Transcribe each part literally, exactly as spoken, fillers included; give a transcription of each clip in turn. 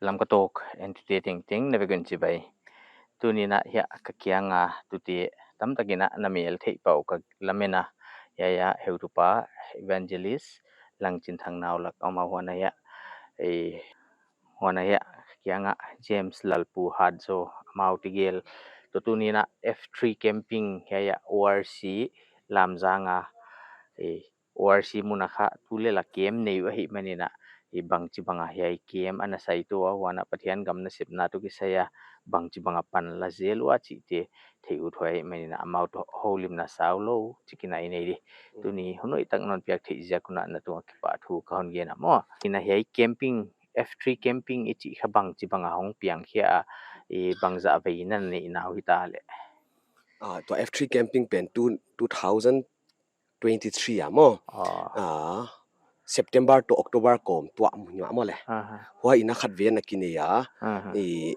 Lamka Talk entute tengteng na vek un chibai. Tuni'n a hiai ka kianga tute tamtak in a na mel theih pah uh ka lamen a, hiai a heutupa Evangelist Langchinthang Naulak amau huan a hiai, eh, huan a hiai ka kianga James Lalpu Hatzo amau tegel toh tuni'n a F three camping hiai a O R C Lamjang a, eh, O R C mun a kha tu le la camp nei uh ahihmanin a, i bangchibang a hiai camp ana sai tou a, huan a Pathian gam nasepna toh kisai a bangchibang a pan la zel ua chihte theih uh thuai ahihmanin a, amau toh houlimna sau lou chik in a i nei di. Tuni hun hoihtak non piak theih ziak un a na tung a kipahthu ka hon gen a maw. Tuni'n a hiai camping, F three camping i chih kha bangchibang a hong piang khia a, i bangzah vei na neih nau hita le? Ah, tua F three camping pen tu, two thousand twenty-three a maw. Ah. Ah, September toh October kawm tuah mun a maw le. Aha. Huai in a khatvei na kinei a. Aha. I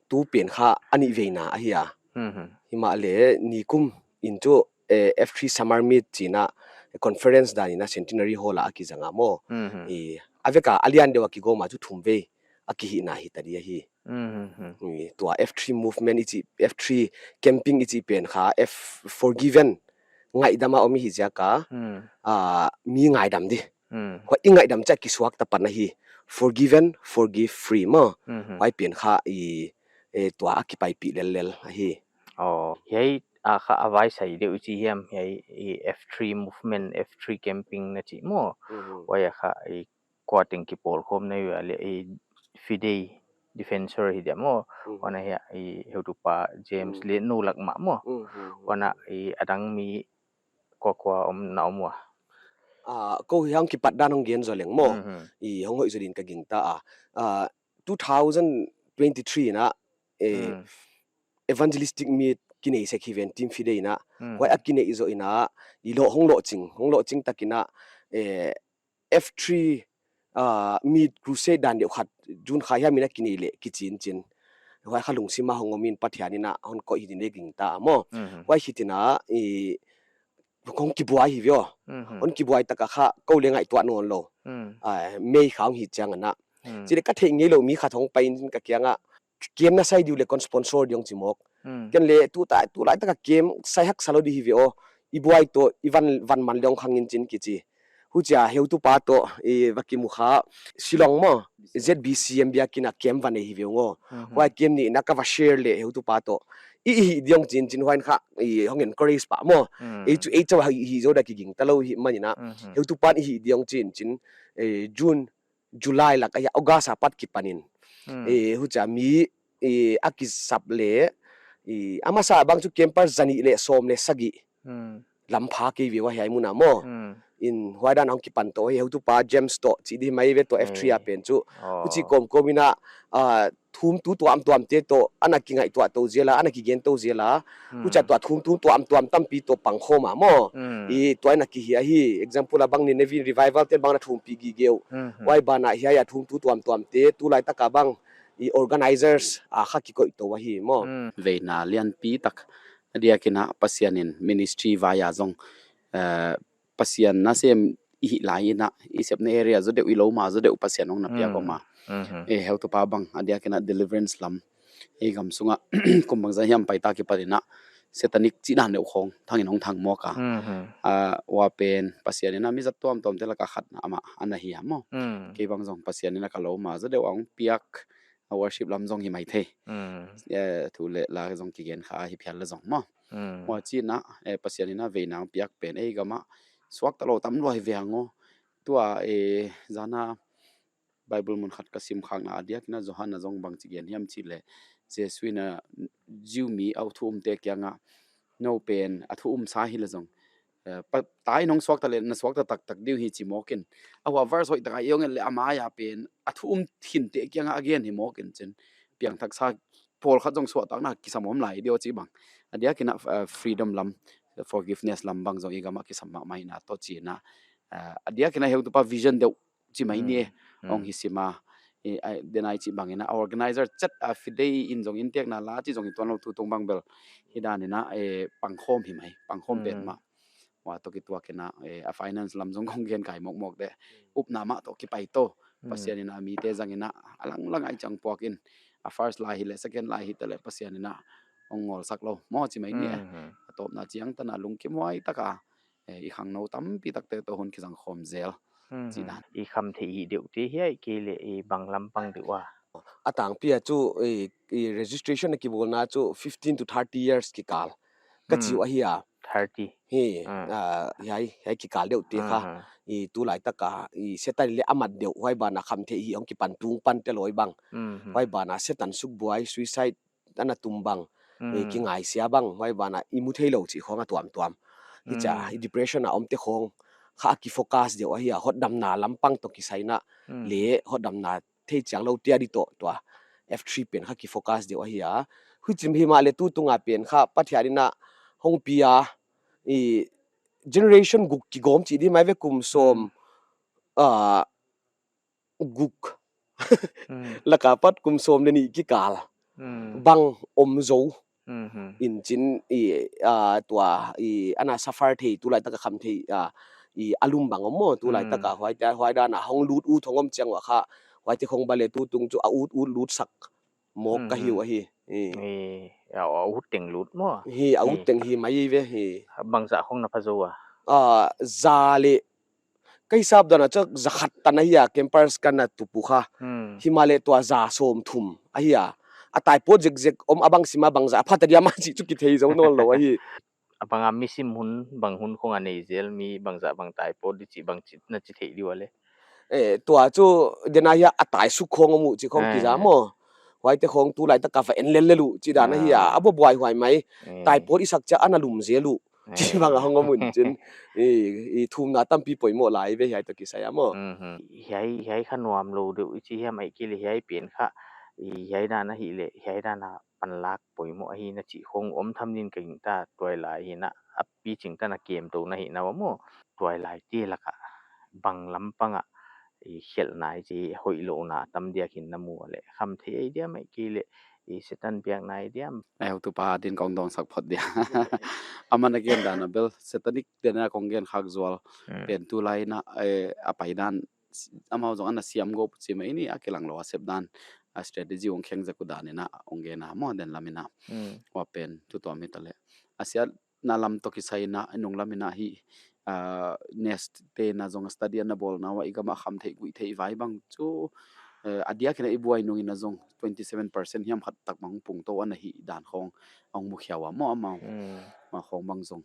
tu pen kha a nihveina ahi a. Mhm. Himahleh nikum in chu, eh, F three summer meet chihna conference dan in a Centenary Hall a a kizang a maw. Mhm. I a vek a a lian deuh a kigawm a chu thumvei a kihihna hita di ahi. Mhm. I tua F three movement i chih, F three camping i chih pen kha, F, forgiven, ngaihdam a om i hih ziak a, Mm. ah, mi ngaidam di. Mm. Huai i ngaihdam chiang a kisuakta pan ahi. Forgiven, forgive free maw. Mhm. Huai pen kha i, eh, tua a kipaipih lellel ahi. Oh, hiai a kha a vaisai deuh i chi hiam, hiai i F three movement, F three camping na chih maw. Mhm. Huai a kha i kua teng kipawlkhawm na uh a le, i Fidei Defensor hi dia maw. Mhm. Huan a hiai i heutupa James Mm. le Naulak mah maw. Mhm. Huan a i a dang mi kua kua om na om ua? Ah, kou hiai hong kipat dan hong gen zaw leng maw. Mhm. I hong hoih zaw din ka gingta a. Ah, two thousand twenty-three in a, eh, Mm. evangelistic meet kinei sek hi ven Team Fidei in a. Mm. Huai a kinei zoh in a, i loh hong lohching, hong lohching tak in a, eh, F three, ah, meet crusade dan deuh khat June kha hiam in a kinei le kichi in chin. Huai kha lungsim a hong om in Pathian in a hon koih hi din le gingta maw. Mhm. Huai khit in a, i, hong kibuai hi ve aw. Mhm. Hon kibuai tak a kha kou le ngaihtuah nawn lou. Mm. Ah, May kha hong hi chiang a na. Mm. Chih le ka theih ngeilou mi khat hong pai in ka kiang a, camp na sai di uh le kon sponsor di ong chi mawk. Mm. Ken le tu ta, tulai tak a camp sai haksa lou di hi ve aw. I buai toh, i van, van man le ong khang in chin kichi. Huchia heutupa toh, i va kimu kha, Shillong maw, Z B C M biakin a camp va nei hi ve ung aw. Mhm. Huai camp nihna ka va share le heutupa toh. I, i hih di ong chin chin huai in kha, i hong encourage pah maw. Mm. I chu, i chu hi, hi zaw da kigingta lou hi man in a. Mhm. Heutupa'n i hih di ong chin chin, eh, June, July lak a hiai August a pat kipan in. Mm. Eh, huchia mi, eh, a kisap le, eh, a masa bang chu camper zanih le sawm le sagih. Mm. Lam pha kei ve ua hiai mun a maw. Mm. In huai dan hong kipan toh, heutupa James toh, chih di mai ve toh F three a Eh. pen chu. Oh. Huchi kawmkawm in a, ah, thumtu tuamtuamte toh, ana kingaihtuah tou zel a, ana kigen tou zel a. Mm. Huchia tua thumtu tuamtuam tampi toh pangkhawm a maw. Mm. I tua in a kihia hi, example a bang Nineveh Revival te'n bang na thumpih gige uh. Mhm. Huai ban ah hiai a thumtu tuamtuamte, tulai tak a bang, i organizers a kha kikoih tou ahi maw. Mm. Veina lianpi tak. A diak in a Pasian in ministry vai a zong, eh, Pasian nasem i hih lai in a, i sepna area zaw deuh, i lou ma zaw deuh Pasian hong na piak Mm. om a. Mhm. Eh, heutupa bang, a diak in a deliverance lam. I gam sung a, kum bangzah hiam pai ta kipan in a, satanic chih dan deuh khawng, thang in hong thang mawk a. Mhm. Ah, huai pen, Pasian in a mi zat tuamtuamte lak a khatna amah, ana hi a maw. Mm. Kei bang zong Pasian in a ka lou ma zaw deuh a hong piak, a worship lam zong hi maithei. Mm. Eh, thu le la zong kigen kha hi phial le zong maw. Mm. Huchi'n a, eh, Pasian in a veina hong piak pen ei gam a suakta lou tam lua hi ve hang aw. Tua, eh, zan a Bible mun khat ka sim khakna a diak in a Johan a zong bangchi gen hiam chih le, Jesu in a Jew mi a thu umte kiang a, nou pen a thu um sa hi le zong, eh, pa, ta in hong suakta le na suakta taktak di uh hi chi mawk in. A huai verse hoih tak a i hong en le a mai a pen a thu um khinte kiang a a gen hi mawk in chin. Piangthaksa pawlkhat zong suahtakna kisam om lai di aw chih bang. A diak in a, eh, freedom lam, forgiveness lam bang zong i gam a kisam mahmah in a toh chih in a. Eh, a diak in a heutupa vision deuh chi mai ni e. Mm. Mm. Hong hi sim a. I, a, den a i chih bang in a organizer chet a Fidei in zong inntekna la chih zong i tuan lou tutung bang bel. Hi dan in a, eh, pangkhawm hi mai, pangkhawm Mm. petmah. Huai toh kituak in a, eh, a finance lam zong kong gen kai mawkmawk de. Mm. Upna mah toh kipai tou. Pasian in a mite zang in a, a lang lang a i chang puak in, a first lai hi leh, second lai hi ta leh, Pasian in a hong ngolsak lou maw chi mai ni e. A tawpna chiang tan a lungkim huai tak a, eh, i khangnou tampi takte toh hon kizang khawm zel. Chi dan. I khamtheih hi deuh te hiai kei leh i bang lampang deuh a? A tangpi a chu i, i registration a kibawlna chu fifteen to thirty years kikal ka chi uh ahi a. Thirty. Hi, ah, hiai, hiai kikal deuh te kha. I tulai tak a, i Setan leh a mat deuh, huai ban a khamtheih hi hong kipan tung pan te lou bang. Huai ban a Setan sukbuai, suicide ana tum bang. I kingaisia bang, huai ban a i mu theilou chih khong a tuamtuam. Hichia, i depression a om te khong kha a kifocus deuh ahi a, hotdamna lampang toh kisai in a, leh hotdamna thei chiang lou te a di toh tua F three pen kha kifocus deuh ahi a. Huchi himahleh tutung a pen kha Pathian in a hong pi a, i generation guk kigawm chih di mai ve, kum sawm, ah, guk lak a pat kum sawm leh nih kikal bang om zou. In chin i, ah, tua i ana suffer thei, tulai tak a khamtheih, ah, i a lum bang om maw, tulai tak a huai te, huai dan a hong lut ut hong om chiang ua kha, huai te khong bang leh tutung chu a ut ut lutsak mawk ka hi uh ahi. I, a ut teng lut maw? Hi, a ut teng hi mai ve hi. Bangzah khong na pha zou a? Ah, za leh, ka hisap dan a chu za khat tan ahi a, campers ka na tup uh kha. Himahleh tua za sawmthum ahi a, a tai pawt zekzek om a, bang sim a bangzah a pha ta diam a chih chu kithei zou nawn lou ahi. A bang a mi sim hun, bang hun khong a nei zel mi bangzah bang tai pawt di chih bang chih na chi thei di ua leh? Eh, tua chu den a hia a tai suk khong om uh chih khong kiza maw. Huai te khong tulai tak a va en lellel uh chih dan ahi a, a buaihuai mai. Tai pawt i sak chiang ana lum zel uh chih bang a hong om un chin. I, i thumna tampi poimoh lai ve hiai toh kisai a maw. Hiai, hiai kha nuam lou deuh i chi hiam, ahihkeileh hiai pen kha, i hiai dan ahihleh hiai dan a panlak poimoh ahi na chih khong om tham din ka gingta, tuailai hi in a, a piching tan a kemtouna hi na maw. Tuailai te lak a bang lampang a i khelhna i chi hoihlouhna tam diak in na mu a leh, khamtheih ahi diam ahihkeileh i Setan biakna ahi diam? Ai, heutupa din kong dawngsak phot dia. Aman a gen dan a bel Satanic den a kong gen khak zual pen tulai in a, eh, a pai dan, amau zong ana siam gawp uh chi mai ni, a kilang lou a sep dan, a strategy hong kheng zek uh dan in a hong gen a maw, den lam in a. Huai pen tutuam hi ta leh. A siatna lam toh kisai in a, nung lam in a hi, ah, nurse te'n a zong study ana bawlna ua, i gam a khamtheih guihtheih vai bang chu, eh, a diak in a i buai nung in a zong twenty seven percent hiam khat tak bang pungtou ana hi dan khong hong mukhia ua maw amau. Ma khong bang zong,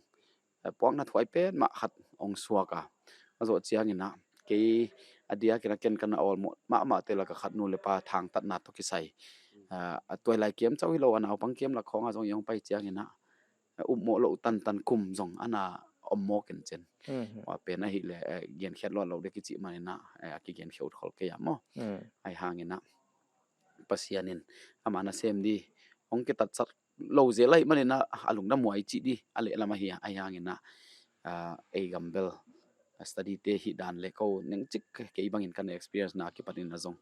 eh, puakna thuai pen mah khat hong suak a. A zoh chiang in a, kei a diak in a ken ka na awlmoh mahmah te lak a khat nu leh pa thangtatna toh kisai. Ah, a tuailai kem chauh hilou a naupang kem lak khong a zong i hong pai chiang in a, eh, upmoh lou tantan kum zong ana om mawk in chin. Huai pen ahihleh, eh, genkhiat luat lou dek i chih man in a, eh, a kigenkhe ut khol kei a maw. Ahihhang in a Pasian in ama na sem di hong kitatsat lou zel ahih man in a, a lungdam huai chih di a lehlam ahi a, ahihhang in a, ah, ei gam bel, ah, study te hi dan leh kou neng chik kei bang in ka na experience na kipan in a zong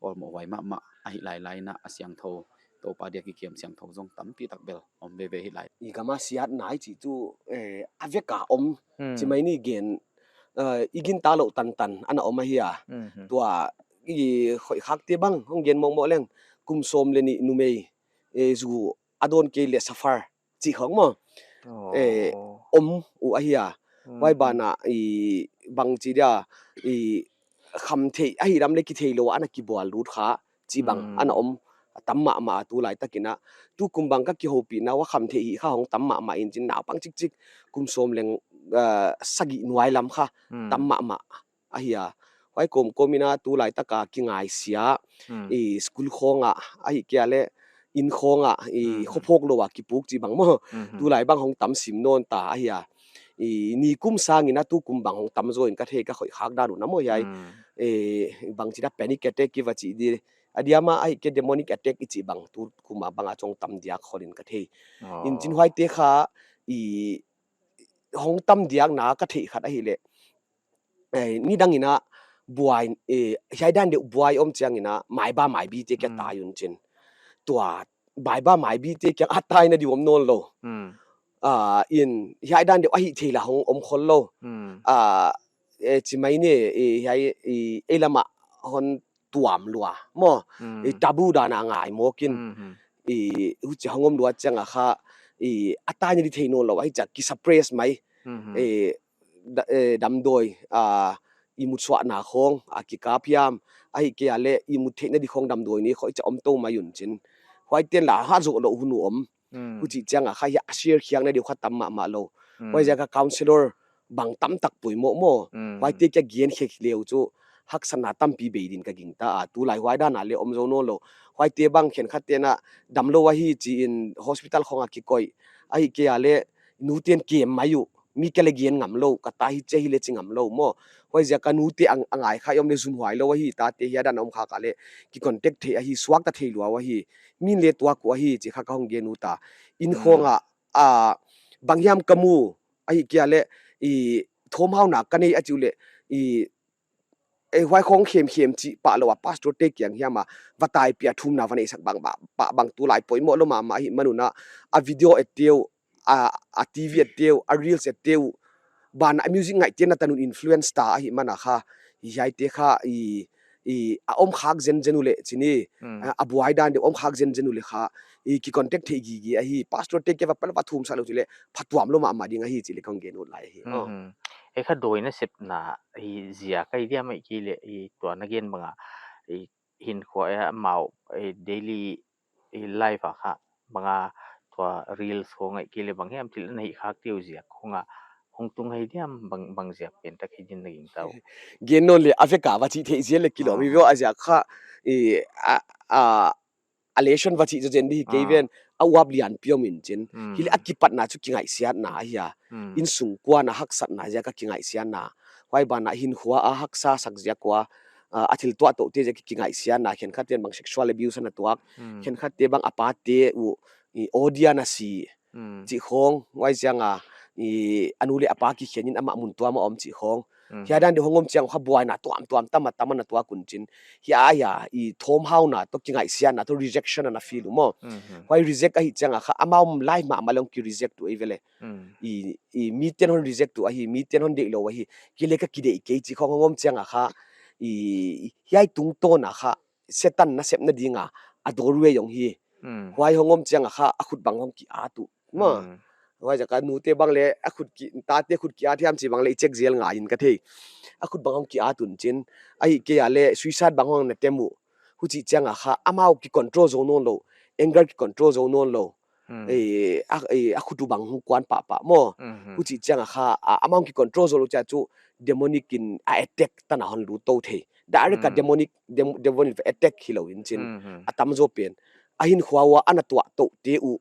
awlmoh huai mahmah ahi lailai in a, a siangthou, Toupa dia kikiam siangthou zong tampi tak bel om veve hi lai. I gam a siatna i chih chu, eh, a vek a om chi mai ni gen, eh, i gintak lou tantan ana om ahi a. Tua i khoihkhak te bang hong gen mawkmawk leng, kum sawm leh nih numei, eh, zu a dawn kei leh suffer chih khong maw. Eh, om uh ahi a. Huai ban a i bangchi dia, i khamtheih ahi dan leh kitheilou ana kibual lut kha chih bang ana om tam mahmah a tulai tak in a. Tukum bang ka kihoupihna ua khamtheih hih kha hong tam mahmah in chin, naupang chikchik kum sawm leng, ah, sagih nuai lam kha tam mahmah ahi a. Huai kawmkawm in a tulai tak a kingaisia, i school khong ah, ahihkeileh inn khong ah, i khophawk lou a kipuk chih bang maw. Tulai bang hong tam sim nawn ta ahi a. I nikum sang in a tukum bang hong tam zaw in ka thei, ka khoihkhak dan un a maw hiai. Eh, bangchi dia panic attack i va chih di, a diam a ahihkeileh demonic attack i chih bang tukum a bang a chong tam diak khol in ka thei. In chin huai te kha i hong tam diakna ka theih khat ahihleh, eh, nidang in a buai, eh, hiai dan deuh buai om chiang in a maiba maibi te kia tai un chin. Tua maiba maibi te kia a taina di om nawn lou. Ah, in hiai dan deuh ahih theih la hong om khol lou. Ah, eh, chi mai ni, eh, hiai, eh, ei lam a hon tuam lua maw. Mm. I tabu dan a ngai mawk in. Mm-hmm. I huchi hong om lua chiang a kha, i a taina di thei nawnlou, hichia ki suppress mai. Mm-hmm. I da-, eh, damdawi, ah, ihmut suahna khong a kikap hiam, ahihkeileh ihmut theihna di khong damdawi ni khong hichia om tou mai un chin. Huaite'n la ha zoh lou hun uh om. Mm. Huchi chiang a kha hiai a share khiakna di uh kha tam mahmah lou. Mm. Huaiziak a counselor bang tamtak poimoh maw. Mm. Huaite kia gen khe leu chu haksatna tampi bei din ka gingta a. Tulai huai dan a leng om zou nawnlou. Huaite bang khenkhatte'n a damlou ahi chi in hospital khong a kikoih. Ahihkeileh nute'n kem mai uh. Mi kia leng gen ngamlou, ka ta hichi ahi leh chi ngamlou maw. Huaiziak a nute a ngai kha i om leh zumhuai lou ahi, tate hiai dan a om khak a leh ki contact thei ahi, suakta thei lua ahi. Min leng tuak uh ahi chi kha ka hong gen uh ta. In khong a, ah, bang hiam ka mu, ahihkeileh, i thawmhauna ka nei a chi uleh, i, eh, huai khong khemkhem chih pah lou a pastor te kiang hiam a va taipih a thumna va neihsak bang, bang, bang, bang tulai poimoh lou mahmah ahihman un a, a video et uh, a, a T V et uh, a reels et uh, banah a music ngaihtuahna tan un influence ta ahihman a kha, hiaite kha i, i a om khak zenzen uleh chi ni, mm, a, a buai dan di om khak zenzen uleh kha, i ki contact thei gige ahi, pastor te kia va pan va thumsak lou chi leh phatuam lou mahmah ding ahi chi leng kong gen ut lai hi. Oh. Mhm. E kha dawi nasepna hi ziak ahi diam ahihkeileh i tua na gen bang a, i hinkhua e amau, i daily, i life a kha bang a tua reels khong ahihkeileh bang hiam thil na hih khak te uh ziak khong a hong tung ahi diam, bang, bang ziak pen tak hi din na gingta uh. Gen nawn leh a vek a va chih theih zel leng kilawm hi ve, a ziak kha, i, a, a, a lesson va chih zozen di hi kei ven, a uap lianpi om in chin. Mm. Hileh a kipatna chu kingaihsiatna ahi a. Mm. Innsung kuan a haksatna ziak a kingaihsiatna. Huai banah hinkhua a haksa sak ziak ua, a, a thil tuah touhte ziak a kingaihsiatna. Khenkhatte'n bang sexual abuse ana tuak. Mm. Khenkhatte bang a pate uh, i, audience a si. Mm. Chih khong, huai ziak a, i, a nu leh a pa kikhen in amah mun tuam a om chih khong. Mm. Hiai dan di hong om chiang kha buaina tuamtuam tam a tam ana tuak un chin. Hiai a, i thawmhauna toh kingaihsiatna toh rejection ana feel uh maw. Mm-hmm. Huai reject ahih chiang a kha, amau life mahmah leng ki reject uh ahi ve leh. Mm. I, i mite'n hon reject uh ahi, mite'n hon deih lou ahi. Kei leng ka kideih kei chih khong hong om chiang a kha, i, hiai tungtawn a kha, Setan nasepna ding a, a doorway hong hi. Mm. Huai hong om chiang a kha, a khut bang hong ki-at uh. Maw. Mm. Huaiziak a nute bang leng, a khut ki, tate khut ki-at hiam chih bang leng i check zel ngai in ka thei. A khut bang hong ki-at un chin. Ahihkeileh suicide bang hong na attempt uh. Huchi chiang a kha, amau ki control zou nawnlou. Anger ki control zou nawnlou. Mm. Eh, a, eh, a khut uh bang hong kuan pahpah maw. Mhm. Huchi chiang a kha, a, amau ki control zou lou chiang chu demonic in a attack tan a hon lut tou thei. Direct a, mm, demonic, dem-, demonic attack hilou in chin. Mhm. A tamzaw pen. A hinkhua ua ana tuah touhte uh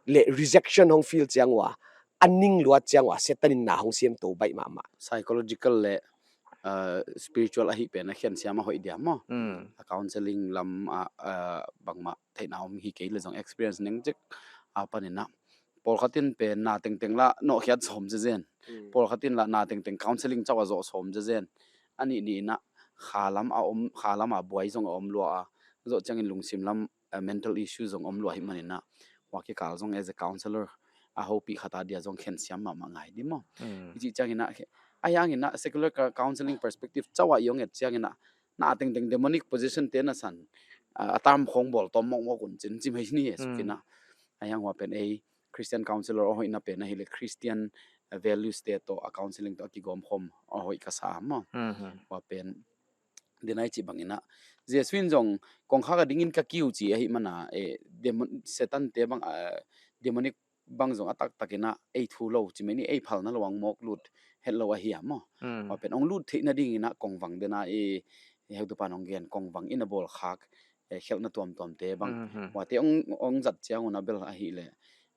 leh rejection hong feel chiang ua, a ning luat chiang ua, Setan in na hong siam tou baih mahmah. Psychological leh, uh, spiritual ahih pen a khensiam a hoih diam maw. Mm. A counseling lam a, uh, bangmah theihna om hi kei leh zong experience neng chik a pan in a. Pawlkhat in pen na tengteng la nohkhiat sawm zezen. Mm. Pawlkhat in la na tengteng counseling chauh a zoh sawm zezen. A nih nih in a kha lam a om, kha lam a buai zong a om lua a. Zoh chiang in lungsim lam, eh, mental issue zong om lua ahihman in a. Huai kikal zong as a counselor a houpih khat a dia zong khensiam mahmah ngai di maw. Mm. Hichi chiang in a, ahi hang in a secular ka-, counseling perspective chauh a i hong et chiang in a, na tengteng demonic possession te nasan, ah, a term khong bawl tawm mawkmawk un chin chi mai ni e, mm, suk in a. Ahi hang huai pen ei Christian counselor a hoihna pen ahihleh Christian, eh, values te toh a counseling toh a kigawm khawm a hoih ka sa maw. Mhm. Huai pen, denai chih bang in a. Jesu in zong kongkhak a ding in ka kiu chi ahihman a, eh, demon-, Setan te bang, ah, demonic bang zong a taktak in a ei thu lou, chi mai ni ei phalna lou a hong mawk lut hetlou ahi a maw. Mm. Huai pen hong lut theihna ding in a kongvang den a i, i heutupa'n hong gen kongvang in a bawl khak, eh, khelhna tuamtuam te bang. Mhm. Huaite hong, hong zat chiang un a bel ahihleh,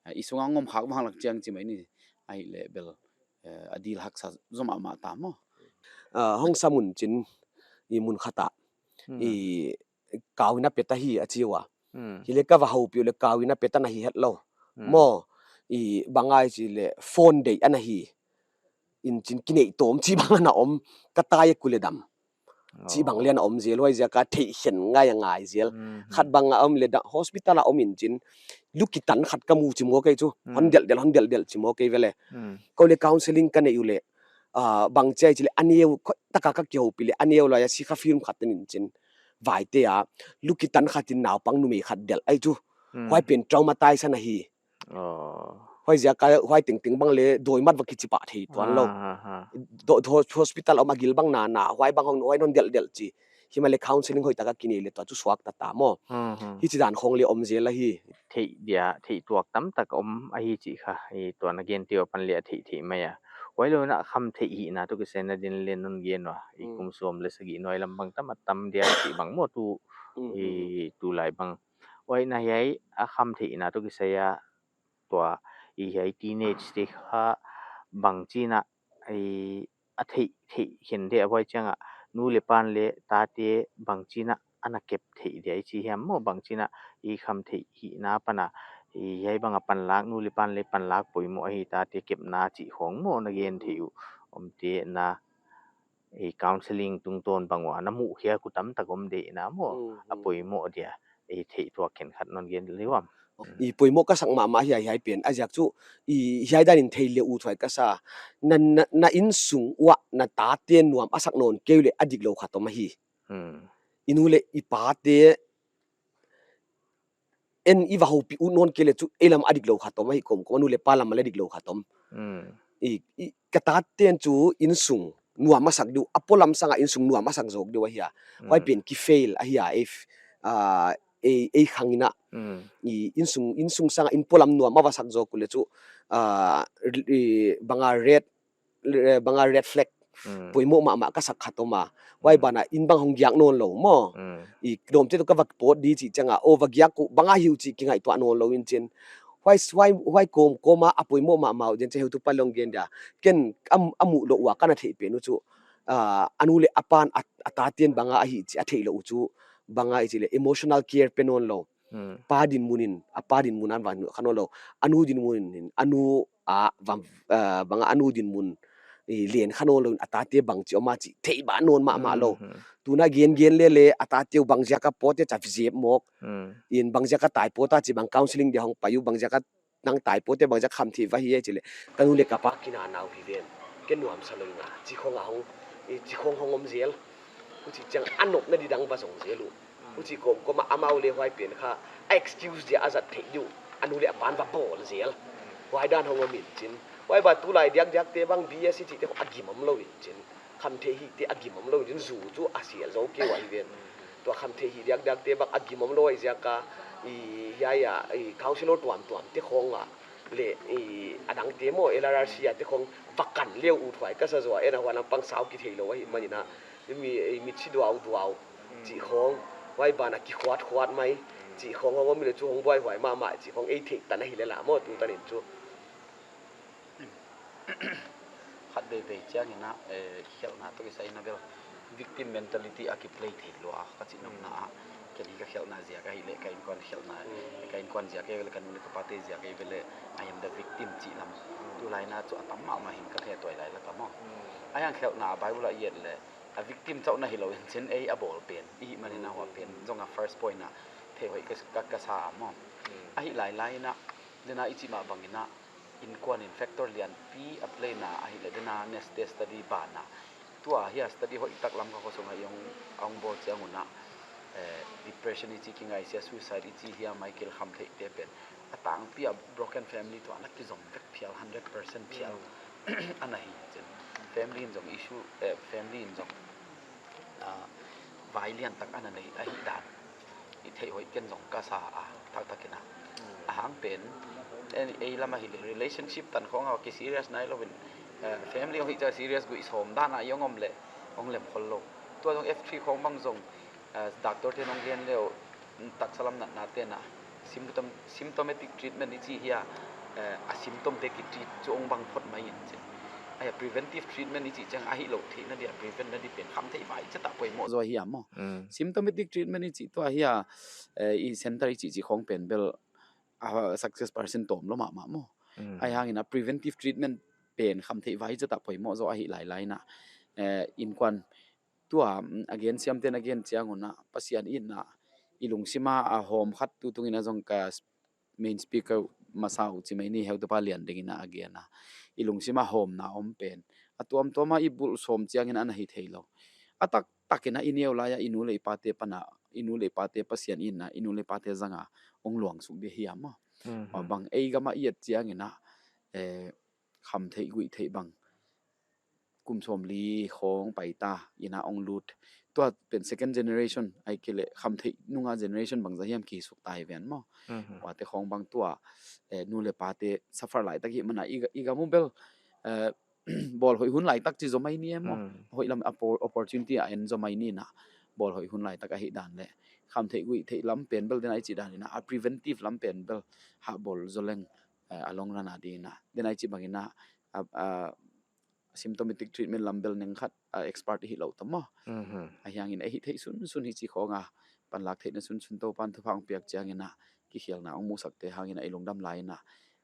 eh, i sung a hong om khak vang lak chiang chi mai ni ahihleh bel, eh, a dil haksa zaw mahmah ta maw. Ah, hong sam un chin i mun khat a. Mm. I kau in a pet ahi a chi ua. Mm. Hileh ka va houpih uleh kau in a pet ana hi hetlou. Mm. Maw, i bang ahia chih leh phone deih ana hi. In chin kineih tawm chih bang ana om, ka tai a ku leh dam. Chih bang leng ana om zel, huaiziak a theih khen ngai a ngai zel. Mm-hmm. Khat bang a om leh dam, hospital a om in chin. Lu kitan khat ka mu chi maw kei chu. Mm. Hon delh delh, hon delh delh chi maw kei ve leh. Mm. Kou leh counseling ka neih uleh. ah, bang chia i chih leh a neu khoih taka ka kihoupih leh a neu lai a sikha film khat in chin, vaite a, lu kitan khat in naupang numei khat delh ahi chu. Hmm. Huai pen traumatize ana hi. Oh. Huaiziak a huai tengteng bang leh dawi mat va kichi pah thei tuan lou. Ah, ah, ah. Do, do, hospital om a gil bang nana, huai bang hong, huai hon delh delh chi. Himahleh counseling hoihtaka kinei leh tua chu suakta ta maw. Hmm, hmm. Hichi dan khong leh om zel ahi. Theih dia, theih tuak tamtak om ahi chih kha, i tua na gen te apan leh a theih theih mai a. Huailou in a khamtheih hihna toh kisai na din leh non gen ua. I Hmm. kum sawm leh sagih nuai lam bang tam a tam dia chih bang maw tu, Hmm, i hmm. tulai bang. Huai na hiai a khamtheihna toh kisai a tua i hiai teenage te kha bangchin a i a theih, theih khen dia huai chiang a nu leh pan leh tate bangchin a ana kep theih dia i chi hiam maw, bangchin a i khamtheih hihna pan a i hiai bang a panlak, nu leh pan leh panlak poimoh ahi, tate kepna chih khong maw na gen theih uh om te na. I counseling tungtawn bang ua na muh khia ku tamtak om de na maw. Mm, a mm. Poimoh dia, i theih tuak khenkhat non gen leh uam. Mm. I poimoh ka sak mahmah hiai, hiai pen. A ziak chu, i hiai dan in thei leh ut huai ka sa. Na, na, na innsung uah na tate nuam a sak nawn kei uleh a diklou khat om ahi. Mm. I nu leh i pate en i va houpih ut nawn kei leh chu ei lam a diklou khat om ahi, kawmkawm a nu leh pa lam a leh diklou khat om. Mm. I, i, ka taten chu innsung nuam a sak di uh, a polam sang a innsung nuam a sak zawk di uh ahi a. Huai Mm. pen ki fail ahi a, ei f-, ah, ei, ei khang in a. Mm. I innsung, innsung sang a inn polam nuam a va sak zawk uleh chu, ah, i, bang a red, eh, bang a red flag. Mm. Poimoh mahmah ka sak khat om a. Huai Mm. ban a inn bang hong giak nawn lou maw. Mm. I lawmte toh ka va pawt di chih chiang a, oh, va giak uh, bang a hi uh chih kingaihtuah nawn lou in chin. Huai, huai, huai kawmkawm a a poimoh mahmah uh, den che heutupa leng gen dia. Ken a, a muh lou ua ka na theih pen uh chu, ah, a nu leh a pan a, a taten bang a ahi chih a theih lou uh chu, bang a i chih leh emotional care pe nawn lou. Hmm. Pa dinmun in, a pa dinmun a va nuh kha nawn lou. A nu dinmun in, a nu a va, ah, bang a a nu dinmun i len kha nawn lou in, a tate bangchi om a chih theih ba nawn mahmah lou. Hmm, hmm. Tuna gen gen lele, a tate uh bangziak a pawt e cha zep mawk. Hmm. In bangziak a tai pawt a chih bang counseling dia hong pai uh, bangziak a nang tai pawt e, bangziak khamtheih va hi e chih leh. Ka nu leh ka pa kinanau hi ven. Ken nuamsa lou ing a, chih khong a hong, i chih khong hong om zel. Huchi chiang a nopna di dang va zong zel uh. Huchi kawmkawm a amau leh huai pen kha, a excuse dia a zat theih di uh. A nu leh a pan va bawl zel. Huai dan hong om in chin. Huai ban tulai diakdiak te bang B S C chih te a gim om lou in chin. Khamtheih hih te a gim om lou in chin, zu chu a sial zou kei ua hi ven. Tua khamtheih hih diakdiak te bang a gim om lou ahih ziak a, i, hiai a, i, counsellor tuamtuam te khong a. Leh, i, a dang te maw, L R R C a te khong va kan leh ut huai ka sa zaw a, en a huan a pang sau kithei lou ahihman in a. Mi, i, mitsi duau duau. Chih khong, huai ban a kikhuat khuat mai. Chih khong hong om leh chu hong buaihuai mahmah, chih khong ei theih tan ahi leh la maw, tu tan in chu. Khat veivei chiang in a, eh, khelhna toh kisai in a bel victim mentality a kiplay thei lua a, ka chih nopna a. Ken hi ka khelhna ziak ahi leh, ka innkuan khelhna, ka innkuan ziak ahi leh, ka nu leh ka pate ziak ahi leh, I am the victim chih lam. Tulai in a chu a tam mahmah hi'n ka theih tuai lai la ta maw. A hiang khelhna Bible a i et leh, a victim chauh na hi lou in chin, ei a bawl pen, i hih man in a huai pen zong a first point a theih hoih ka, ka, ka sa a maw. Ahi lailai in a, den a i chih mah bang in a, innkuan in factor lianpi a play na ahi leh, den a next day study ban a. Tua hiai study hoihtak Lamka khosung a i hong, a hong bawl chiang un a, eh, depression i chih kingaihsiat, suicide i chih hiam, Michael khamtheih te pen. A tangpi a broken family toh ana kizom vek phial, hundred percent phial. Ana hi chin. Family in zong issue, eh, family in zong, ah, vai lian tak ana nei ahih dan i theih hoih ken zong ka sa a, taktak in a. A hang pen, en, ei lam ahi leh relationship tan khong a ki serious nai lou in, eh, family hong hi cha serious guih sawm dan a i hong om leh, hong lem khol lou. Tua zong F three khong bang zong, eh, doctor te hong gen leh, taksa lam natna te na, symptom, symptomatic treatment i chih hiam, eh, a symptom te ki treat chu hong bang phot mai in chin. Ahi a preventive treatment i chih chiang ahi lou theihna dia prevent na di pen khamtheih vai chet a poimoh zaw hiam maw. Symptomatic treatment i chih tua hiam, eh, i center i chih chih khong pen bel a success percent tawm lou mahmah maw. Ahi hang in a preventive treatment pen khamtheih vai chet a poimoh zaw ahi lailai in a, eh, innkuan tua, mm, a gen siam ten a gen chiang un a, Pasian itna, i lungsim a a hawm khat tu tung in a zong ka s-, main speaker masa uh chi mai ni, heutupa Lian Deng in a a gen a. I lungsim a hawmna om pen, a tuamtuam a i bulh sawm chiangin ana hi theilou. A taktak in a i neu lai a i nu leh i pate pan a, i nu leh i pate Pasian in a, i nu leh i pate zang a hong luang suk di hi a maw. Mhm. Huai bang ei gam a i et chiangin a, eh, khamtheih guihtheih bang kum sawmli khawng pai ta in a hong lut. Tua pen second generation, ahihkeileh khamtheih nung a generation bangzah hiam kisuk ta hi ven maw. Mhm. Huaite khawng bang tua, eh, nu leh pate suffer lai tak hi man a i, i gam uh bel, eh, bawl hoih hun lai tak chi zaw mai ni e maw. Mm. Hoih lam oppo-, opportunity a en zaw mai ni in a, bawl hoih hun lai tak ahihdan leh khamtheih guihtheih lam pen bel den a i chih dan in a, a preventive lam pen bel hah bawl zaw leng, eh, a long run a di in a, den a i chih bang in a, a, a symptomatic treatment lam bel neng khat, a, expert i hi lou ta maw. Mhm. Ahi hangin a hih theih sunsun hichi khawng a panlak theihna sunsun Toupan thupha hong piak chiangin a kikhelna hong musak te hangin a i lungdam lai in a,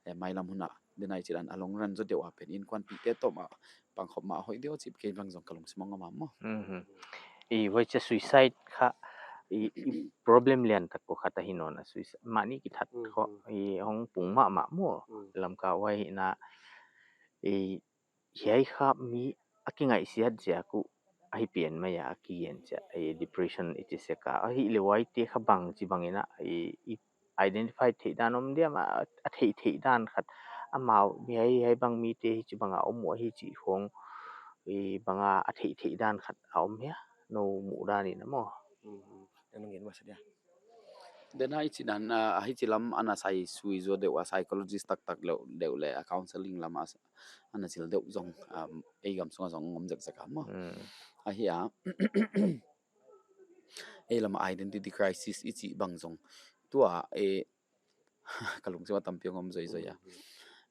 eh, mailam hun a den a i chih dan a long run zaw deuh a pen innkuanpihte tawh mah pangkhawm mah hoih deuh chih kei bang zong ka lungsim hong om a maw. Mhm. I huai chia suicide kha i, i problem lian tak ko khat ahi nawn a, suicide mahni kithat kho, mhm, i hong pung mahmah maw. Mm. Lamka huai hi in a, i hiai kha mi a kingaihsiat ziak uh ahi pian mai a, a kigen ziak, eh, depression i chi sek a. Ahihleh huaite kha bangchi bang in a, eh, i identify theih dan om diam a, a theih theih dan khat. Amau mi hiai, hiai bang mite hichi bang a om uh ahi chih khawng, eh, bang a, a theih theih dan khat a om hia, nou muh dan in a maw. Mm, mm. Ken nong gen masa dia. Den a i chih dan, ah, hichi lam ana saisui zaw deuh a, psychologist taktak leuh deuh leh a counseling lam a ana zil deuh zong, um, ei gam sung a zong om zekzek a maw. Mm. Ahi a, ei lam a identity crisis i chih bang zong tua, eh, ka lungsim a tampi hong om zoizoi a. Mm.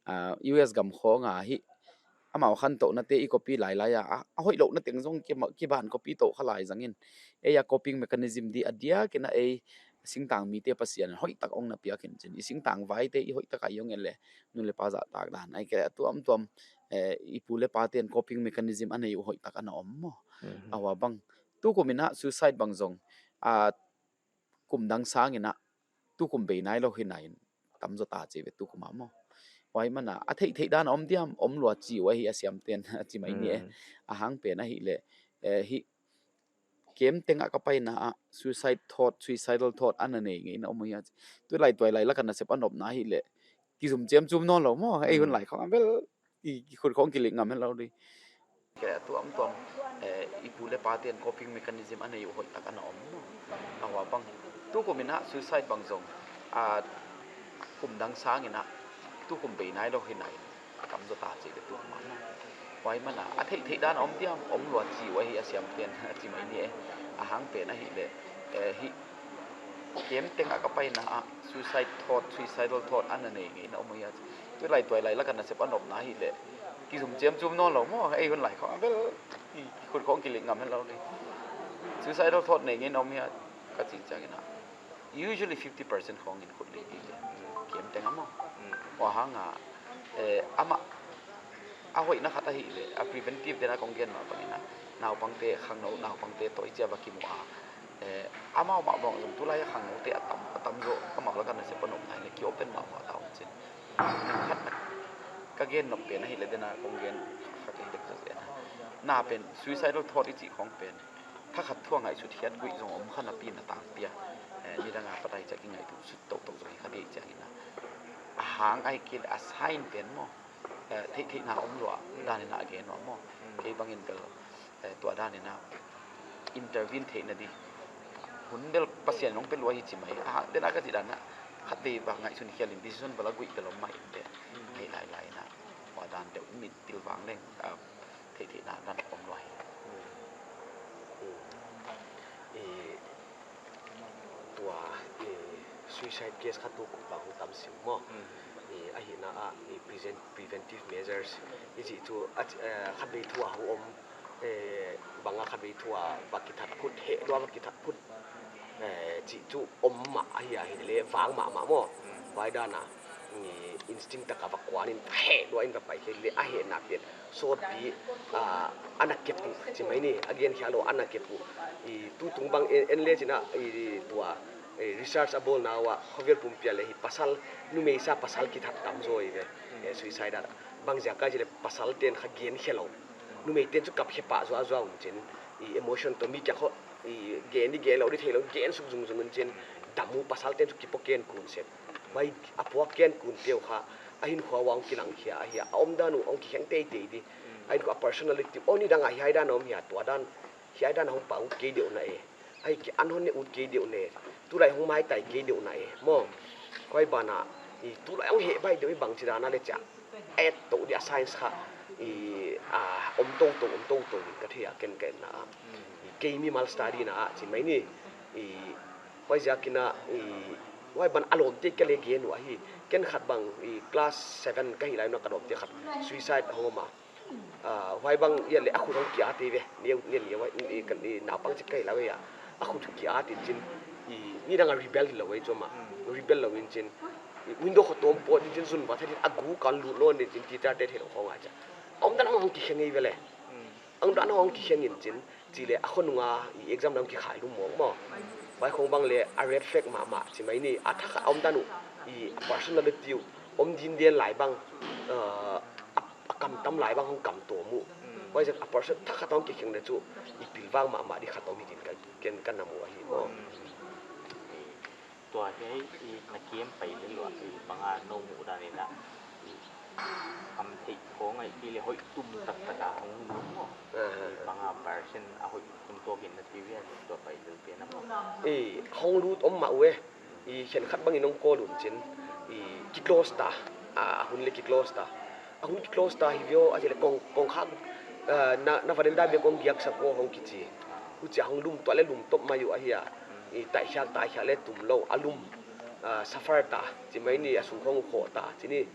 Ah, U S gam khawng a hi, amau khantouhnate i copy lailai a, a, a hoihlouhna teng zong ki ma-, kiban copy tou kha lai zangin. Ei a coping mechanism di a diak in a ei singtang mite Pasian hoihtak hong na piak in chin. I singtang vaite i hoihtak a i hong en leh, nu leh pa zahtak dan. Ahihkeileh a tuamtuam, eh, i pu leh pate'n coping mechanism a nei uh hoihtak ana om maw. Mhm. Huai bang, tukum in a suicide bang zong, ah, kum dang sang in a, tukum bei nailou hi nai in, tam zaw ta chi ve tukum a maw. Huai man a, a theih theih dan om diam, om lua chi uh ahi a siamte'n, a chi mai ni e. Mm. A hang pen ahihleh, eh, hi, kem teng a ka paina a, suicide thought, suicidal thought, ana nei ngei in a om uh hia. Tulai tuailai lak a nasep a nopna ahihleh, kizum chiamchum nawnlou maw, ei hun, mm, lai khawng a bel, i, i khut khawng kilik ngam hen lou di. Ke a tuamtuam, eh, i pu leh pate'n coping mechanism a nei uh hoihtak ana om maw. Huai bang, tukum in a suicide bang zong, ah, kum dang sang in a, tukum bei nailou hi nai in, a tam zaw ta chi ve tukum a maw. Huai man a, a theih theih dan om diam, om lua chi uh ahi a siamte'n, a chi mai ni e. A hang pen ahihleh, eh, hi, kem teng a ka paina a, suicide thought, suicidal thought, ana nei ngei in a om uh hia. Tulai tuailai lak a nasep a nopna ahihleh, kizum chiamchum nawnlou maw, ei hun lai khawng a bel, i, i khut khawng kilik ngam hen lou di. Suicidal thought nei ngei in a om hia, ka chi chiang in a, usually fifty percent khawng in khut lik di le, kem teng a maw. Mm. Huai hang a, eh, amah, a hoihna khat ahihleh, a preventive den a kong gen mah bang in a, naupangte, khangnou naupangte toh i chia va kimu a. Eh, amau mah bang zong tulai a khangnoute a tam, a tam zaw, amau lak a nasep a nopna ahihleh ki open mahmah ta uh chin. Khat na, ka gen nop pen ahihleh den a kong gen kha kei dek zaw zen a. Na pen suicidal thought i chih khawng pen, thakhat thu a ngaihsut hiat guih zong om kha napi na tangpi a. Eh, nidang a pat a i chia kingaihtuah sut toutou zong hi kha di chiang in a. A hang ahihkeileh a sign pen maw. Eh, theihtheihna om lua dan in a gen uh a maw. Mm. Kei bang in bel, eh, tua dan in a intervene theihna di hun bel Pasian in hong pe lua hi chi mai. A, den a ka chih dan a, khatvei va ngaihsun khial in decision va la guih bel om mah in te. Mm. Hei lailai in a, huai dan deuh min pilvang leng, ah, theihtheihna dan om lua hi. Mm. Mm. Eh, tua, eh, suicide case kha tukum bang tam sim maw. Mm. Eh, ahihna a, eh, present, preventive measures i chih chu, a, eh, khatvei thu a hong om, eh, bang a khatvei thu a va kithat phut, heh lua va kithat phut, eh, chih chu om mah ahi a, hileh vang mahmah maw. Mm. Huai dan a, eh, instinct tak a va kuan in, heh lua in va pai khe leh a hehna pen sawtpi, ah, ana kep uh, chi mai ni, a gen khial lou ana kep uh. I tutung bang en, en le chin a, i tua, eh, research a bawlna uah, khovel pumpi a leh hi pasal, numei sang pasal kithat tam zaw hi ve. Eh, suicide a. Bang ziak a chih leh pasalte'n kha gen khe lou. Numeite'n chu kap khe pah zuazua un chin, i emotion toh mi kiang khawng i gen di gen lou di theilou, gen suk zungzung un chin, dam uh, pasalte'n chu kipaw kenkun sek. Huai a puak kenkun te uh kha, a hinkhua uah hong kilang khia ahi a, a omdan uh hong kikheng teitei di. A hinkhua personality, aw, nidang a hiai dan a om hia, tua dan, hiai dan a hong pau kei deuh na e. Ahi kei, an hon ne ut kei deuh ne. Tulai hong maitai kei deuh na e. Maw. Huai banah, i tulai hong heh bai deuh i bangchi dan a le chia. Et tou di a science kha. I, a, om tou tou, om tou tou, ka thei a ken ken na. I kei mimal study na, chi mai ni. I, huaiziakin a, i, huai ban a lawmte ka le gen uh ahi. Ken khat bang, i class seven ka hih lai un a ka lawmte khat suicide hong om a. Ah, huai bang ia le a khut hong kia te ve. Ni, ni, ni, huai, ni, kan, ni, naupang chik ka hih lai a. A khut kia te chin. I, nidang a rebel lou ei chu mah. Rebel lou in chin. I, window khawng tuam pawt in chin zun va thei in a guk a lut nawn in chin teacher te theilou khawng a chia. Omdan hong kikheng ei ve le. Omdan hong kikheng in chin. Chi le a khonung a i exam dang kikhai lum mawk maw. Huai khawng bang le a red flag mahmah chi mai ni. A thak a omdan uh i a personality uh om din den lai bang, uh, a, a kam tam lai bang hong kam tawm uh. Huaiziak a person thak khat hong kikheng le chu i pilvang mahmah di khat om hi din ka, ken ka na mu ahi maw. Tua hiai i na kem pai lel ua, i bang a nou muhdan in a, i khamtheih khawng ahihkeileh hoih tum taktak a hong lut maw. Aha. I bang a percent a hoih hun tuak in na thei uh hia, tua pai lel pen a maw. I hong lut om mah uh e. I khenkhat bang in hong call un chin. I ki close ta. A hun le ki close ta. A hun ki close ta hi ve aw, a chi le kong, kong khak, ah, na, na veranda bek kong giak sak uh hong kichi. Huchia hong lum tuah le lum top mai uh ahi a. I taikhiak, taikhiak le tum lou, a lum, ah, suffer ta, chi mai ni, a sung khawng uh khoh ta, chi ni.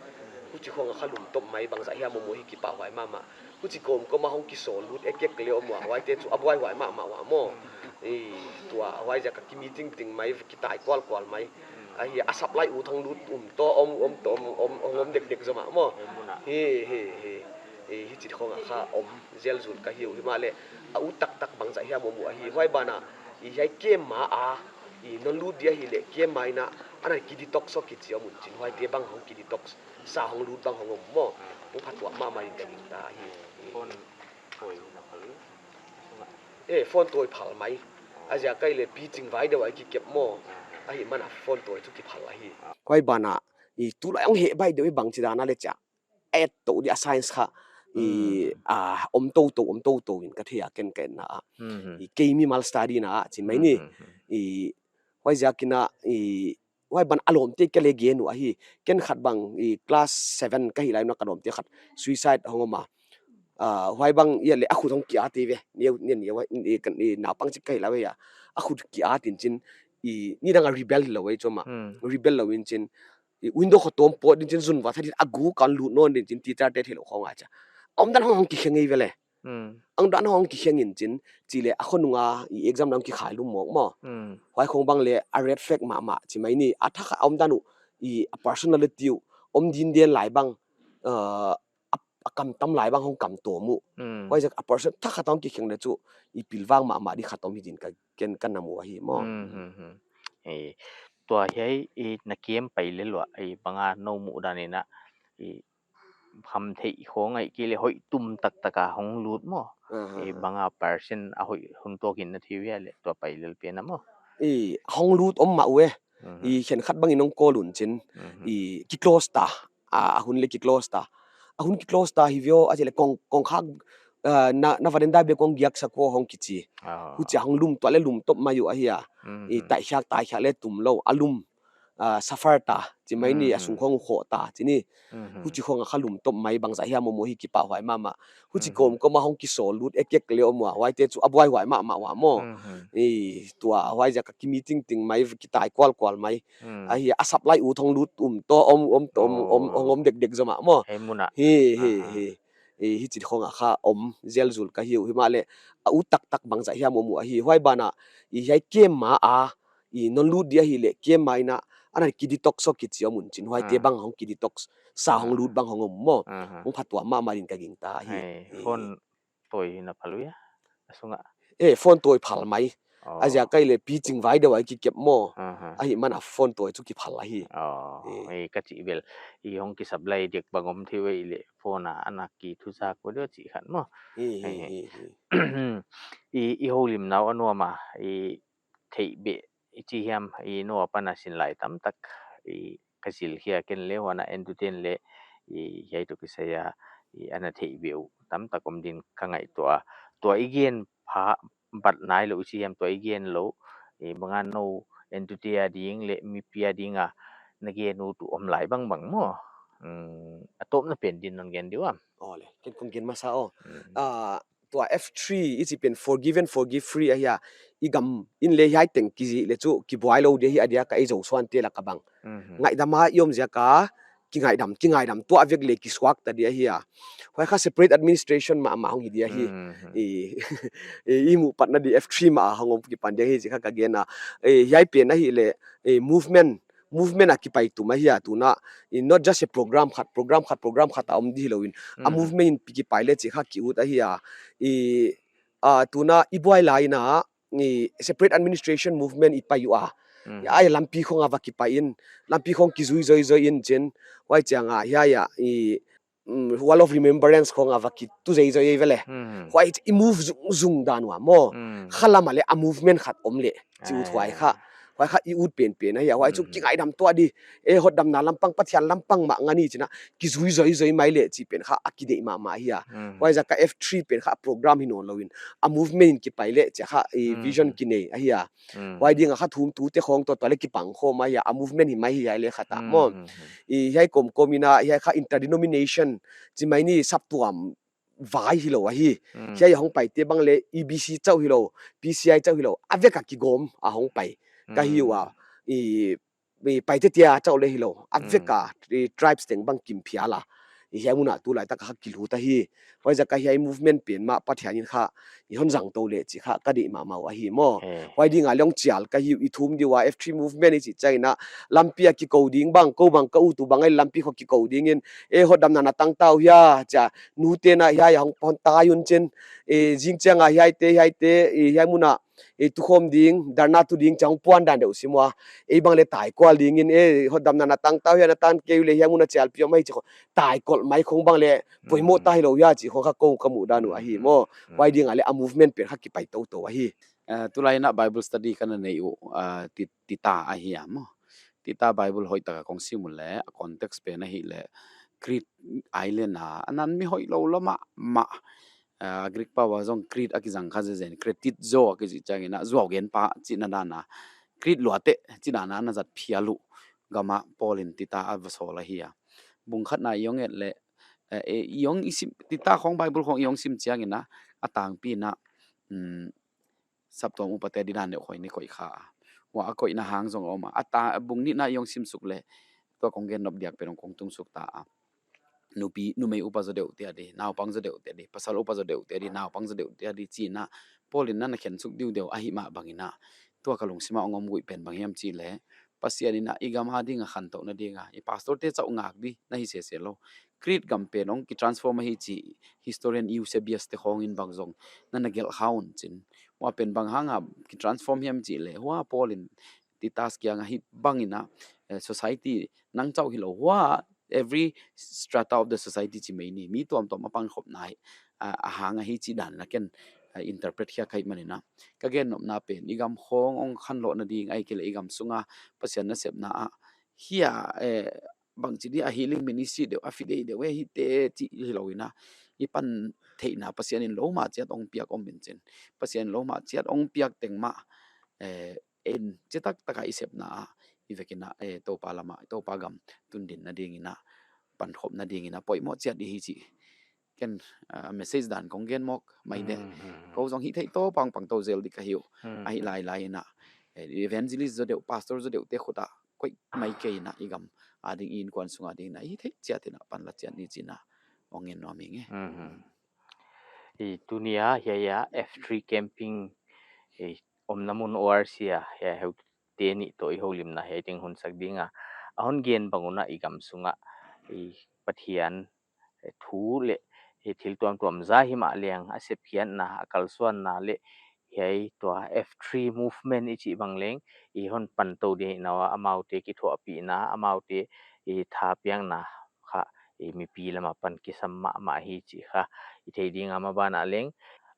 Huchi khawng a kha lum top mai, bangzah hiam maw maw hi kipahhuai mahmah. Huchi kawmkawm a hong kisawl lut ek ek le om ua, huaite chu a buaihuai mahmah ua maw. I tua, huaiziak a ki meeting ting mai, kitai kualkual mai. Ahi a, supply ut hong lut um tou, om, om tou, om, om, om, om dekdek zaw mah maw. Hi, hi, hi. I hichi khawng a kha om zelzul ka hi uh, himahleh a ut taktak bangzah hiam maw maw ahi. Huai banah, i hiai kem ma a, i non lut di ahihleh kem ma in a, ana ki detox aw kichi om un chin, huaite bang hong ki detox, sa hong lut bang hong om maw. Hong phatuam mahmah in ka gingta hi. Phone tawi na phal. Eh, phone tawi phal mai. A ziak ahihleh pi ching vai deuh a kikep maw. Ahihman a phone tawi chu kiphal ahi. Huai banah, i tulai hong heh bai deuh i bangchi dan a le chia. Et tou di a science kha. I, ah, om tou tou, om tou tou in ka thei a ken ken na. I kei mimal study na, chi mai ni. I, huaiziakin a, i, huai ban a lawmte ka le gen uh ahi. Ken khat bang, i class seven ka hih lai un a ka lawmte khat suicide hong om a. Ah, huai bang ia le a khut hong kia te ve. Ni, ni, ni, huai, ni, kan, ni, naupang chik ka hih lai a. A khut kia tin chin, i, nidang a rebel lou ei chu mah. Rebel lou in chin. I window khawng tuam pawt in chin zun va thei in a guk a lut nawn in chin teacher te theilou khawng a chia. Omdan hong kikheng ei ve le. Omdan hong kikheng in chin, chi le a khonung a i exam dang kikhai lum mawk maw. Huai khawng bang le a red flag mahmah chi mai ni. A thak a omdan uh, i a personality uh om din den lai bang, uh, a, a kam tam lai bang hong kam tawm uh. Huaiziak a person thak khat hong kikheng le chu i pilvang mahmah di khat om hi din ka, ken ka na mu ahi maw. Eh, tua hiai i na kem pai lel ua, i bang a nou muhdan in a, i khamtheih khawng ahihkeileh hoih tum taktak a hong lut maw. I bang a percent a hoih hun tuak in na thei uh hia le, tua pai lel pen a maw. I hong lut om mah uh e. I khenkhat bang in hong call un chin. I ki close ta. A, a hun le ki close ta. A hun ki close ta hi ve aw, a chi le kong, kong khak, ah, na, na veranda bek kong giak sak uh hong kichi. Huchia hong lum tuah le lum top mai uh ahi a. I taikhiak, taikhiak le tum lou, a lum, ah, suffer ta, chi mai ni, a sung khawng uh khoh ta, chi ni. Huchi khawng a kha lum top mai, bangzah hiam maw maw hi kipahhuai mahmah. Huchi kawmkawm a hong kisawl lut ek ek le om ua, huaite chu a buaihuai mahmah ua maw. I tua, huaiziak a ki meeting ting mai, kitai kualkual mai. Ahi a, supply ut hong lut um tou, om, om tou, om, om, om, om dekdek zaw mah maw. Hi, hi, hi. I hichi khawng a kha om zelzul ka hi uh, himahleh a ut taktak bangzah hiam maw maw ahi. Huai banah, i hiai kem ma a, i non lut di ahihleh kem ma in a, ana ki detox aw kichi om un chin, huaite bang hong ki detox, sa hong lut bang hong om maw. Hong phatuam mahmah in ka gingta hi. Phone tawi na phal uh hia, a sung a. Eh, phone tawi phal mai. Oh. A ziak ahih leh pi ching vai deuh a kikep maw. Aha. Ahihman a phone toh chu kiphal ahi. Oh, eh, ka chih bel. I hong ki supply dek bang om thei ve leh phone a ana kithuzak ve deuh chih khat maw. Hi, hi, eh, hi, hi. I, i houlimna uh a nuam a, i theih beh, i chi hiam, i nou apan a sin lai tamtak, i ka zil khia ken leh huan a entute'n leh, i hiai toh kisai a, i ana theih beh uh tamtak om din ka ngaihtuah a. Tua i gen pha bat nailou i chi hiam, tua i gen lou, i bang a nou entute ading leh mipi ading a na gen ut uh om lai bangbang maw. Hmm, a tawpna pen din non gen di uh am. Aw le, ken kong gen masa aw. Hmm. Ah, tua F three i chih pen forgive and forgive free ahi a. I gam in leh hiai teng kizih leh chu kibuai lou di ahi a dia ka ei Zo suante lak a bang. Mhm. Ngaihdam a i om ziak a, kingaidam, kingaidam, tua vek leh kisuak ta di ahi a. Huai kha separate administration mahmah hong hi di ahi. Mhm. I, i, i muh patna di F three mah a hong om kipan di ahi chih kha ka gen a. I, hiai pen ahih leh, i, movement, movement a kipai tum ahi a tuna. I, not just a program khat, program khat, program khat a om di hilou in. A, mhm, movement in pi kipai leh chih kha ki ut ahi a. I, a, tuna i buai lai in a, i separate administration movement i pai ua. Mhm. Ai lampi khong a va kipai in, lampi khong kizui zoi zoi in chin, huai chiang a hiai a, i, mm, Wall of Remembrance khong a va kitu zoi zoi ei ve leh. Mhm. Huai i move zung zung dan ua maw. Mm. Kha lam a leh a movement khat om leh. Chi ut huai kha. Ai. Huai kha i ut penpen ahi a. Huai chu, mhm, kingaidam tuah di. E, hotdamna lampang, Pathian lampang mah nga ni chin a. Kizui zoi zoi mai leh chih pen kha a kideih mahmah ahi a. Mhm. Huai ziak a F three pen kha program hi nawnlou in. A movement in kipai leh chih kha, i, mhm, vision kinei ahi a. Mm. Huai ding a kha thumtute khong toh tua leh kipangkhawm ahi a, a movement hi mai hi a leh khat a maw. Mm, mm, mm. I hiai kawmkawm in a, hiai kha interdenomination, chi mai ni saptuam vai hilou ahi. Mm. Hiai a hong paite bang leh E B C chauh hilou, P C I chauh hilou, a vek a kigawm a hong pai. Ka hi ua, mm, i, i paite tia chauh leh hilou, a vek a, mm, i tribes teng bang kim phial a. I hiai mun a tulaitak a kha kilut ahi. Huai ziak a hiai movement pen mah Pathian in kha i hon zang tou leh chih kha ka deih mahmah uh ahi maw. He. Huai ding a leh hong chial ka hi uh i thum di ua F three movement i chih chiang in a lampi a kikou ding bang, kou bang ka ut uh bang ei lampi khong kikou ding in, e hotdamna na tang ta uh hia, chia, nute na hiai a hong pon tai un chin, e zing chiang a hiaite, hiaite, e hiai mun a, e tukhawm ding, dharna tu ding chang puan dan deuh sim ua, e bang leh tai kual ding in, e hotdamna na tang ta uh hia na tan kei uh leh hiai mun a chialpi om ahi chih khong, tai kol mai khong bang leh, poimoh ta hilou hia chih khong kha kou ka muh dan uh ahi maw. Mm. Huai ding a leh a movement pen kha kipai toutou ahi. Eh, tulai in a Bible study ka na nei uh, ah, Ti-, Tita ahi a maw. Tita Bible hoihtak a kong sim uleh, a context pen ahih leh, Crete island a, a nan mi hoihlou lua mahmah. Ah, Greek pau a zong Crete a kizang kha zenzen, Crete zo a kichih chiang in a, zuau gen pa chihna dan a. Crete luate chihna na zat phial uh gam a Paul in Tita a va sawl ahi a. Bung khatna i hong et leh, eh, eh, i hong i sim, Tita khong Bible khong i hong sim chiang in a, a tangpi in a, mm, saptuam upate di dan deuh khong in i koih kha a. Huai a koihna hang zong om a. A ta, bung nihna i hong sim suk leh, tua kong gen nop diak pen hong kong tung suk ta a. Nupi, numei upa zaw deuh te a di, naupang zaw deuh te a di, pasal upa zaw deuh te a di, naupang zaw deuh te a di, chihna, Paul in na na khen suk diu deuh ahi mah bang in a. Tua ka lungsim a hong om guih pen bang hiam chih leh, Pasian in a i gam a ding a khantouhna ding a, i pastor te chauh ngak di, na hi sese lou. Crete gam pen hong kitransform ahi chih historian Eusebius te khong in bang zong na na gelh kha un chin. Huai pen bang hang a kitransform hiam chih leh, huai Paul in Titus kiang a hih bang in a, eh, society nang chauh hilou, huai every strata of the society chi mai ni, mi tuamtuam a pangkhopna hi, a, a hang ahi chih dan in a ken, eh, interpret khia ka hih man in a. Ka gen nopna pen, i gam khong hong khanlouhna ding, ahihkeileh i gam sung a Pasian nasepna a, hia, eh, bangchi di a healing ministry deuh, a fidei deuh, eh, hite chih hilou in a, i pan theihna Pasian in lou mah chiat hong piak om in chin. Pasian in lou mah chiat hong piak teng mah, eh, en chitak tak a i sepna a, i vek in a, eh, Toupa lam a, Toupa gam tun dinna ding in a, pankhopna ding in a, poimoh chiat di hi chih. Ken, ah, message dan kong gen mawk mai di. Hmm, hmm, hmm. Kou zong hih theih tou pangpang tou zel di ka hi uh. Hmm. Ahi lailai in a, eh, evangelist zaw deuh, pastor zaw deuh te khut a koih mai kei in a, i gam a ding, i innkuan sung a ding in a, hih theih chiat in a pan la chiat ni chih in a hong ngen nuam ing e. Hmm, hmm. I tuni a hiai a F three camping, i omna mun O R C a, hiai heute nih toh i houlimna hiai teng hun sak ding a. A hon gen bang un a i gam sung a, i Pathian, eh, thu leh, eh, thil tuamtuam za himahleng, a sepkhiatna, a kalsuanna leh, Hiai tua F three movement i chih bang leng i hon pan tou ding hi a, amaute kithuahpihna, amaute i thapiakna kha i mipi lam apan kisam mahmah hi chih kha i thei ding a, maban ah leng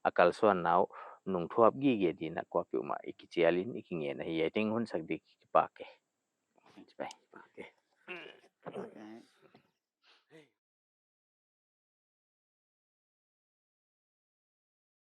a kalsuanna uh nungthuap gige ding in kuapeuhmah i kichial in i kingen ahi. Hiai teng hun sak ding, kipak e. Kipak e.